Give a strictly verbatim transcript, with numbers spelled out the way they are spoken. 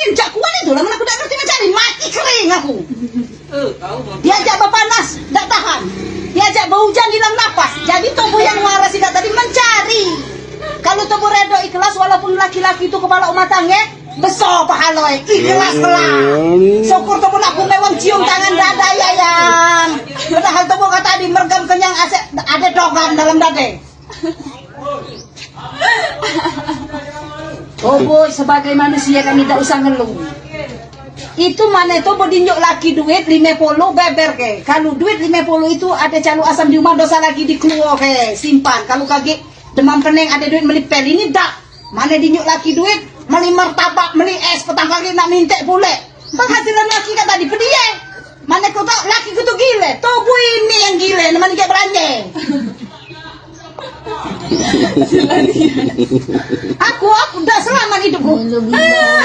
Cak kuat itu lah, men aku dak ngerti mencari, mati kering aku. Diajak bepanas, dak tahan. Diajak behujan, hilang napas. Jadi tubuh yang waras idak tadi mencari. Kalau tubuh redo ikhlas, walaupun laki-laki itu kepala rumah tangga, besar pahalo, ikhlas lah. Syukur tubuh nak kumewang cium tangan dada ya yang. Padahal tubuh kata tadi mergam kenyang asek ada dogam dalam dada. Oh boy, sebagai manusia kami dak usah ngeluh. Itu mane tu bedinjuk laki duit lime puluh beber ke. Kalu duit lime puluh itu ade calu asam di rumah, dosa lagi di keluar ke. Simpan. Kalu kagek demam pening ade duit meli pel, ini dak. Mane dinjuk laki duit meli martabak, meli es, petang kagek nak mintek pule. Penghasilan laki kata di pedie. Mane kau tak laki ku tu gile. Tubuh ini yang gile, mane kagek belanje. Aku, aku dah selamat hidupku. Ah,